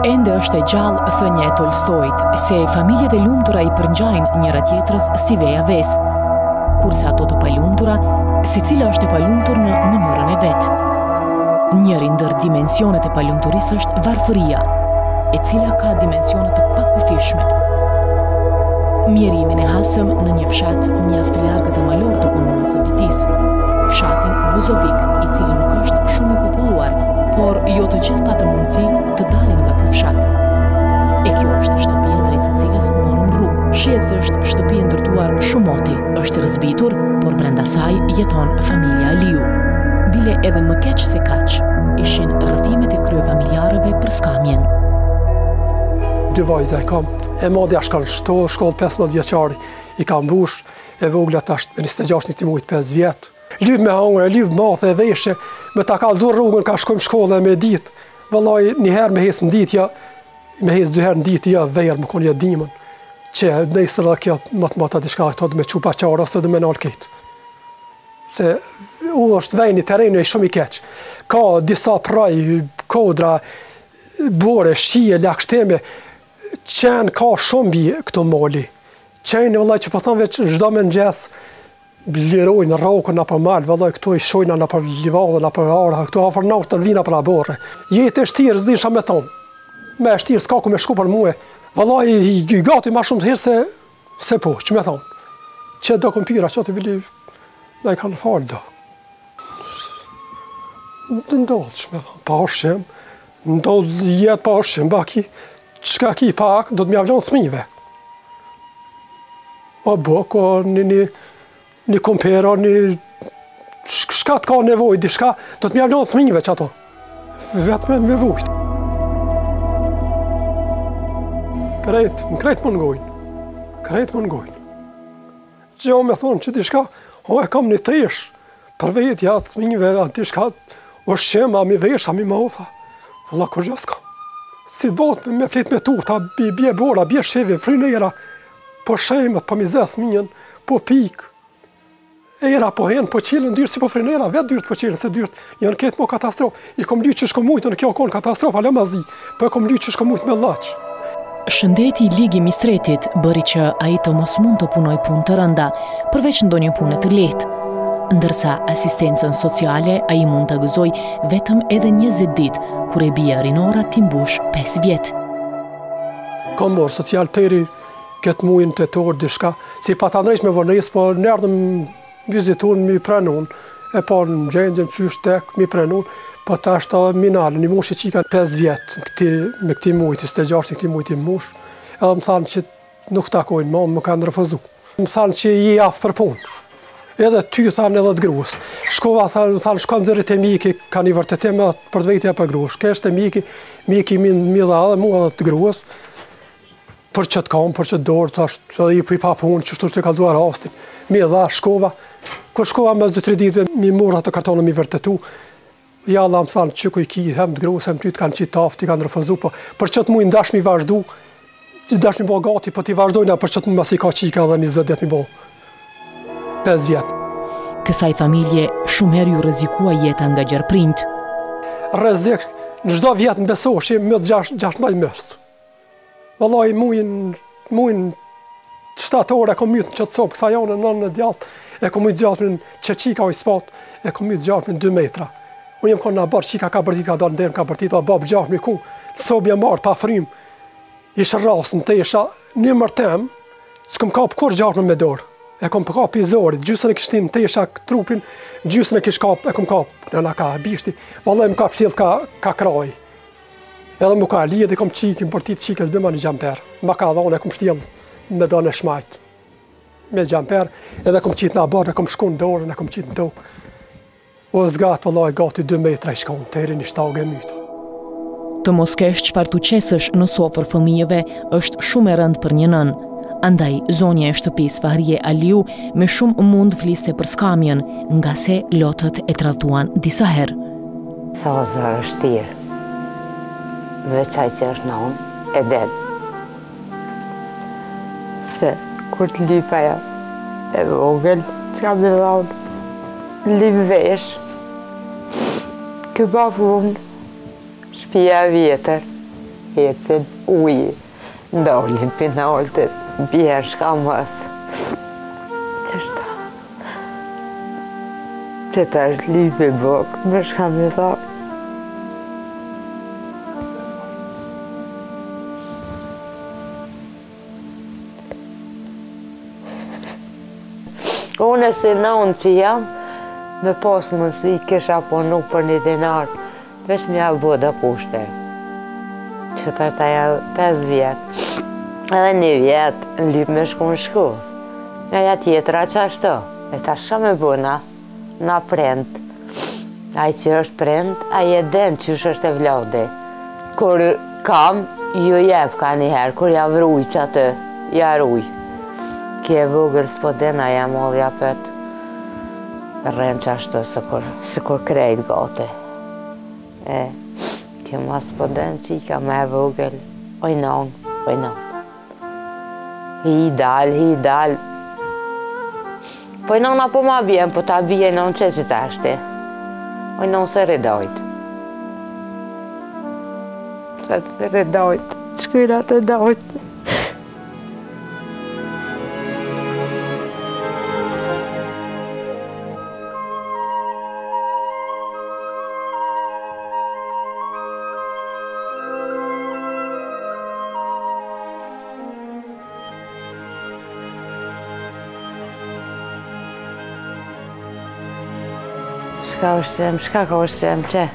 Ende është e gjallë thënia e Tolstoit se familjet e lumtura i përngjajnë njëra tjetrës si veja vesë, kurse ato të palumtura, secila është e palumtur në mënyrën e vet. Njëri ndër dimensionet e palumturisë është varfëria, e cila ka dimensione të pakufishme. Mjerimin e hasëm në një fshat mjaft të largët e malor të komunës së Vitisë, fshatin Buzovik, i cili nuk është shumë i populluar, por jo të gjithë patën mundësi të dalin nga ky fshat. E kjo është shtëpia drejt së cilës morëm rrugë. Shihet se është shtëpi e ndërtuar shumë moti, është rrëzbitur, por brenda saj jeton familja Aliu. Bile edhe më keq se kaq, ishin rrëfimet e kryefamiljarëve për skamjen. Dy vajza i kam, e madhja shkon në shkollë 15 vjeçari, i ka mbush, e vogla tash me 26 një të mujt 5 vjet. Lyp me hangër, lyp mathe e veshje, me ta kallzu rrugën ka shkojmë shkollë e me ditë. Vëllai një herë me hec në ditë, ja, me hec dy herë në ditë, ja, verë, me konë ja dimën. Që nesër dhe kjo matmata diçka këto me çu pa qarë ose dhe me nalë krejt. Se u është veni, terreni është shumë i keq. Ka disa prraj, kodra, bore, shije, lakshteme, qenë ka shumë mbi këto mali. Qenë, vëllai që po thëmë veç çdo mëngjes, lirojnë rrokën nëpër mal, vëllai këtu i shojnë nëpër livadhe, nëpër ara, këtu afër naftën vijnë nëpër aborre. Jetë e shtirë, s'di çka me thonë. Me e shtirë, s'ka ku me shku për mue. Vëllai i, i gati ma shumë të herë se, se po, që me thonë. Që do kompira, që të vili, na i kanë falë do. Ndodhë, që me thonë, pa ushqim, ndodhë jetë pa ushqim, baki, çka ki pak, do të m'ja vlonë thmive. O bukë, o një, një, një kompir, o një... Shka të ka nevojë, diçka, do të m'ja vlonë thmive që ato. Vetë me, me vujtë. Krejt, në krejt mungojnë. Krejt mungojnë. Gjo me thonë që diçka, o e kam një tesh, për vetja, thmive, a diçka, ushqim, a mi vesh, a mi motha. Vëlla, kurgjo s'ka. Si të botë me, me flet me tuta, bje, bje bora, bje shiu, fryn era, po shembet, po mi zë thmijën, po pik. Era po hen, po çelen dyert, si po fryn era, vetë dyert po çelen, se dyert janë këtë mo katastrofë. I kom lyt që shko mujtë, në kjo konë katastrofë, ala ma zi, po e kom lyt që shko mujtë me llaç. Shëndeti i lig i Mistretit bëri që ai të mos mund të punojë punë të rënda, përveç ndonjë pune të lehtë. Ndërsa asistencën sociale ai mund ta gëzojë vetëm edhe 20 ditë, kur e bija Rinora t'i mbushë 5 vjet. Kam marrë social teri këtë mujin tetor diçka, si pa ta ndreq me vonesë, po na erdhën vizitun mi pranun, e pa në gjendjen qysh tek, mi pranun, po tash edhe mi nalën, i mushi qika 5 vjet këti, me këti mujt, 26 në këti mujt i mush, edhe më thanë që nuk takojnë më, më kanë refuzu. Më thanë që je i aftë për punë. Edhe ty thanë edhe të gruas. Shkova thanë, më thanë shko nxirre te mjeki, ka një vërtetim edhe për të veti e për gruas. Shkesh te mjeki, mjeki mi mi dha edhe mua edhe të gruas. Për qët kam, për qët dorë, tash edhe i pa punë, qështu është e kallzuar rastin. Mi dha, shkova. Kur shkova mes 2-3 ditëve, mi morë ato kartonë mi vërtetu. Ja Allah më thanë që ku i ki, hem të gruas, hem ty të kanë qitë t'aftë, i kanë refuzu, po për qëtë muj ndash mi vazhdu, ndash mi bo gati, po t'i vazhdojna për qëtë muj masi ka qika dhe 20 vjet mi bo 5 vjet. Kësaj familje shumë herë iu rrezikua jeta nga gjarprinjtë. Rrezik, në çdo vjet më besoshi, më të 16 mësë. Vallai mujin, mujin shtator e kom mytë në qëtë sobë, kësa jone në në djathtë, e kom mytë gjarprin që qika o i spat, e kom mytë gjarprin 2 metra. Unë jem konë në oborr, qika ka bërtit, ka dalë në derë, ka bërtit, o babë gjarpri ku, në sobë jam marrë pa frymë, ish rrasë në tesha, një mërtem, s'kom kap kurrë gjarprin me dorë, e kom kap i zorit, gjysën e kish në tesha trupin, gjysën e kish kap, e kom kap, në në ka bishti, vallai më ka psjell ka, ka krahi. Edhe më ka lidhë, i kom qikin, për ti të qikës, bëma një xhamper. Ma ka dhonë, e kom shtjellë me donë e shmajt. Me xhamper, edhe kom qitë në oborr, e kom shku në dorën, e kom qitë në tokë. O zgat, vëllai, gati 2 metra i shkon, teri një shtagë e myta. Të mos kesh çfarë t'u qesësh në sofër fëmijëve është shumë e rëndë për një nënë. Andaj, zonja e shtëpisë Fahrije Aliu me shumë mund fliste për skamjen, ngase lotët e tradhtuan disa herë. Sa zor është shtirë, veç ai që është nonë, e din. Se, kur të lyp ajo, e vogël, çka me dhonë, lyp vesh, kë pa punë, shpia e vjetër. Hecin uji, ndalin pi naltit, bjerë shka mos. Qështu? Që tash lypi bukë, me shka me dhanë. Unë si nonë që jam, me pas mundësi kisha punu për një dinar, veç me ja bo do kushte. Që tash ajo 5 vjet, edhe një vjet, në lyp me shku në shkollë. Aja tjetra qashtu, e tash shka me bo na, na prind. Ai që është prind, ai e din qysh është evladi. Kur kam, ju jep ka njëherë, kur ja vruj qatë, ja ruj. Kjo e vogël s'po din, aja e madhja pet. Rren qashtu, sikur, sikur krejt gati. E, kjo ma s'po din qika ma e vogël, oj nonë, oj nonë. Hi dal, hi dal. Po i nona po ma bjen, po ta bje nonë që që tashti. Oj nonë se rridojt. Se të rridojt, qëkyra të dojt. Shka ushqim, shka ka ushqim, që?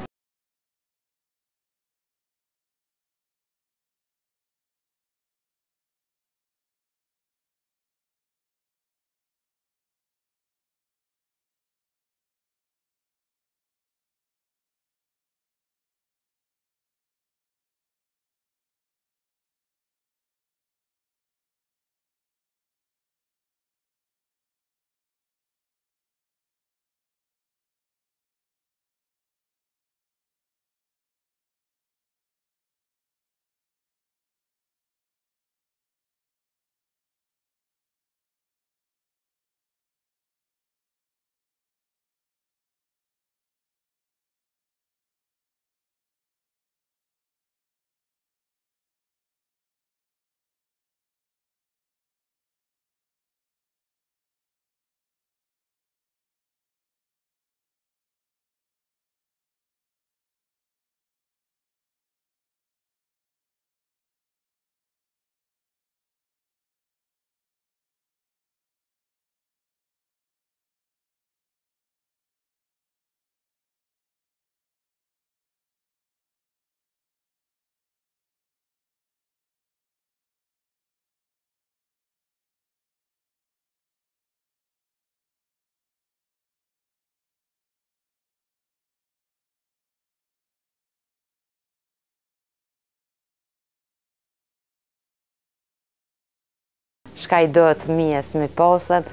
Shka i dohet fëmijës me pasën,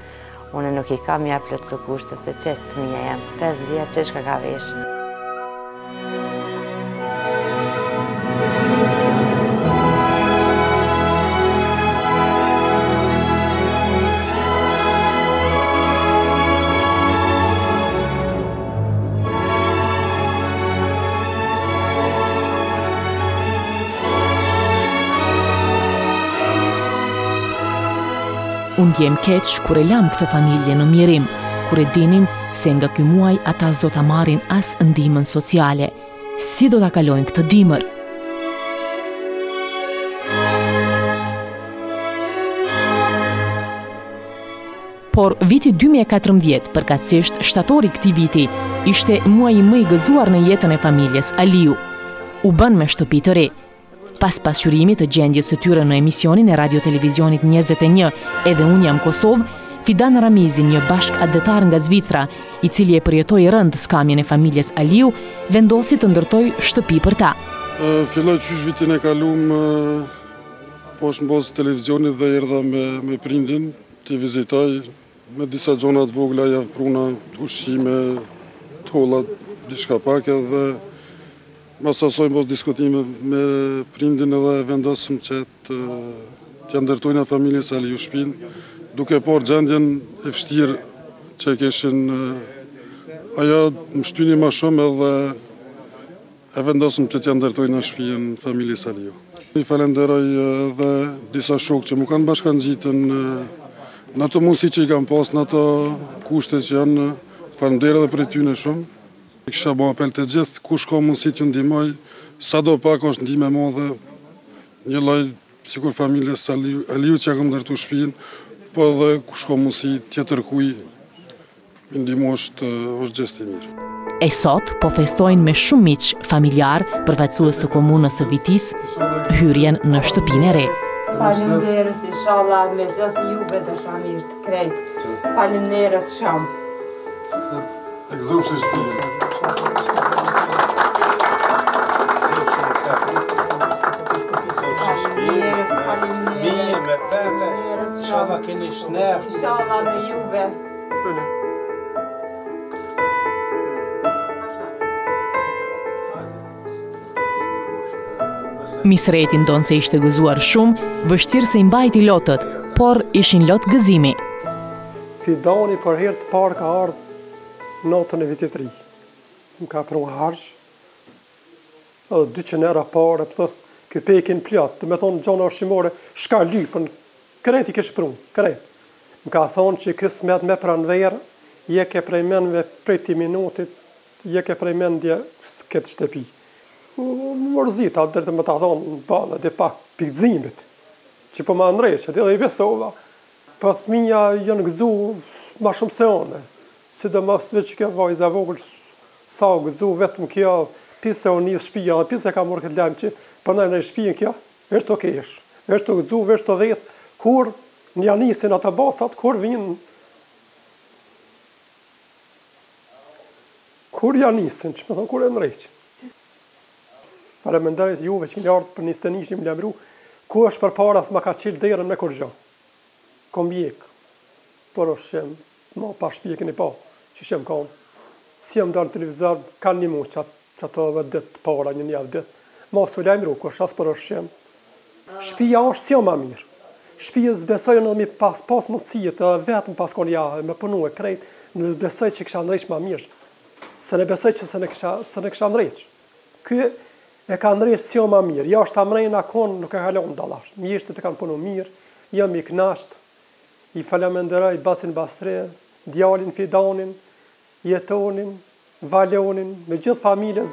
unë nuk i kam ja plotësu kushtet se qe fëmija jem, 5 vjet qe shka ka veshë. U ndjemë keq kur e lamë këtë familje në mjerim, kur e dinim se nga ky muaj ata s'do ta marrin as ndihmën sociale. Si do ta kalojnë këtë dimër? Por viti 2014, përkatësisht shtatori i këtij viti, ishte muaji më i gëzuar në jetën e familjes Aliu. U bënë me shtëpi të re. Pas pasqyrimit të gjendjes së tyre në emisionin e Radio Televizionit 21, Edhe unë jam Kosovë, Fidan Ramizi, një bashkatdhetar nga Zvicra, i cili e përjetoi rëndë skamjen e familjes Aliu, vendosi të ndërtojë shtëpi për ta. Filloi qysh vitin e kalum po është në bazë të televizionit dhe erdha me, me prindin, T'i vizitoj me disa gjona të vogla ja pruna ushqime të holla diçka pak edhe mas asaj mbas diskutime me prindin edhe vendosëm që t'ia ndërtojna familjes Aliu shpinë duke parë gjendjen e vështirë që e kishin ajo më shtyni ma shumë edhe E vendosëm që t'ia ndërtojna shpijën familjes Aliu. I falenderoj edhe disa shokë që m'u kanë bashkangjitën në ato mundësi që i kam pas, në ato kushte që janë, faleminderit edhe prej tyne shumë. I kisha bo apel të gjithë, kush ka mundësi t'ju ndihmoj, sado pak është ndihmë e madhe, një lloj sikur familjes Aliu që ja kam ndërtu shpinë, po edhe kush ka mundësi tjetër kuj, Me ndihmu është është gjest i mirë. E sot po festojnë me shumë miq, familjarë, përfaqësues të komunës së Vitisë, hyrjen në shtëpinë e re. Faleminderit, inshallah me gjithë juve dashamirët krejt. Faleminderit shumë. E gëzofshi shtëpinë. Mirë me pete, inshallah keni shnet. Inshallah me juve. Misreti ndonëse ishte gëzuar shumë, vështirë se i mbajti lotët, por ishin lot gëzimi. Fidani për herë të parë ka ardhë natën e vitit ri. Më ka pru harq, edhe 200 euro pare, plus kypekin plot, do me thonë gjona ushqimore, shka lypën, krejt i kish pru, krejt. Më ka thonë që kësmet me pranverë, je ke prej menve prej ti minutit, je ke prej mendje këtë shtëpi. U mërzita, deri me ta thonë, në dhe pak pi gëzimit, që po ma ndreq, edhe i besova. Po fëmija janë gëzu ma shumë se une. Sidomos veç kjo vajza e vogël sa u gëzu vetëm kjo pse u nis shpija dhe pse ka marrë këtë lajm që po na ndreq shpijën kjo veç tu kesh veç tu gëzu veç tu vet kur ja nisin ata bacat kur vin kur ja nisin që me thonë kur e ndreq Faleminderit juve që keni ardhur për 21 më lajmëru ku është përpara s'ma ka çel derën me kurrgjë kom hjek për ushqim Ma pa shpi e keni pa qysh jam kon si jam dal në televizor kanë nimu qat qato dhet ditë të para një javë ditë ma s'u lajmëru kush as për ushqim shpija është si o ma mirë shpijës s'besoj unë edhe mi pas pas mundësitë edhe vetë me pas kon ja me punu e krejt nuk besoj që kisha ndreq ma mirë s'e besoj që s'e kisha s'e kisha ndreq ky e ka ndreq si o ma mirë jashtë mrena kon nuk e ka lon dallash mjeshtrit e kanë punu mirë jam i knaqt I falënderoj bacin Basri, djalin Fidanin, Jetonin, Valonin, me gjithë familjen.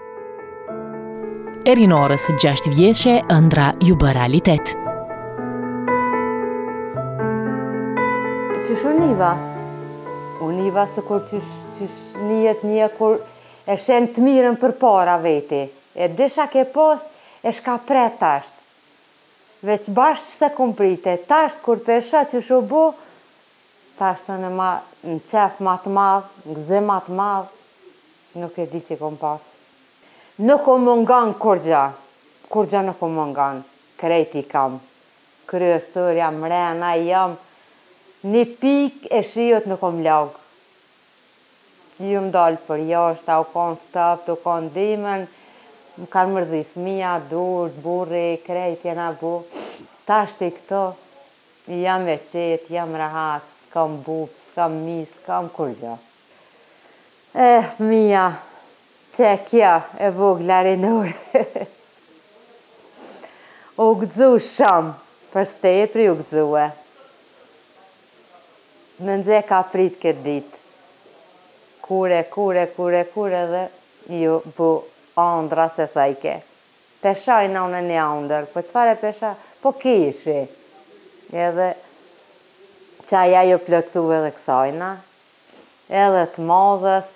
Erinorës 6 vjeçe ëndrra iu bë realitet. Qysh u niva? U niva sikur qysh, qysh nihet një kur e sheh të mirën përpara veti. E di çka ke pas, e shka pret tasht. Veç bash s'e kom prite, tasht kur pe shoh qysh u bo, tasht unë ma në qef ma të madh, në gëzim ma të madh, nuk e di që kom pas. Nuk um mungon kurgja, kurgja nuk um mungon, krejt i kam. Kryesorja mrena jam, ni pikë e shiut nuk um lag. Jom dalë përjashta, u kon ftoft, u kon dimën, më kanë mërzi fëmija, durt, burri, krejt jena bo. Tashti këto, jam e qetë, jam rahat, s'kam bubë, s'kam mi, s'kam kurgjo. Eh, fëmija, qe kjo e vogla Rinore. U gëzu shumë, për së tepri u gëzue. Mezi e ka prit këtë ditë. Kur e kur e kur e kur edhe ju bu andrra se thojke. Pe shajna unë një andër, po çfarë e pe sha, po kishi. Edhe qaja ju plotësu edhe kësajna, edhe të madhes,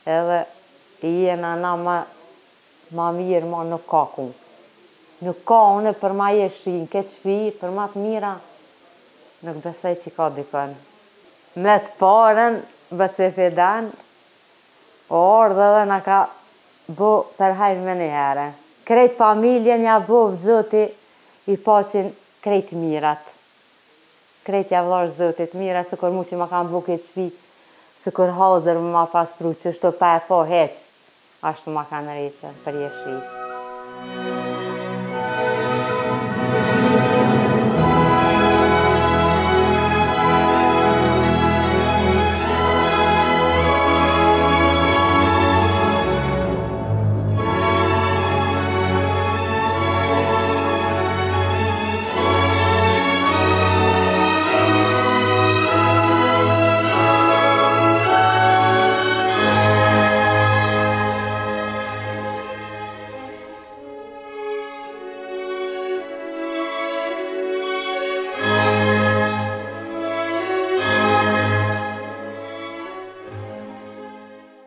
edhe jena na ma Ma mirë ma nuk ka ku. Nuk ka une për ma jeshi në këtë shpi për ma të mira nuk besoj që ka dikon. Me të parën baci Fidan o ardhë edhe na ka bo për hajr menjëherë. Krejt familjen ja boftë zoti i paçin krejt mirat. Krejt ja dhashtë zoti të mira sikur mu që ma kanë bo këtë shpi sikur hazër me ma pas pru qështu pa e pa hiq. Ashtu ma kanë ndreqë për jeshi.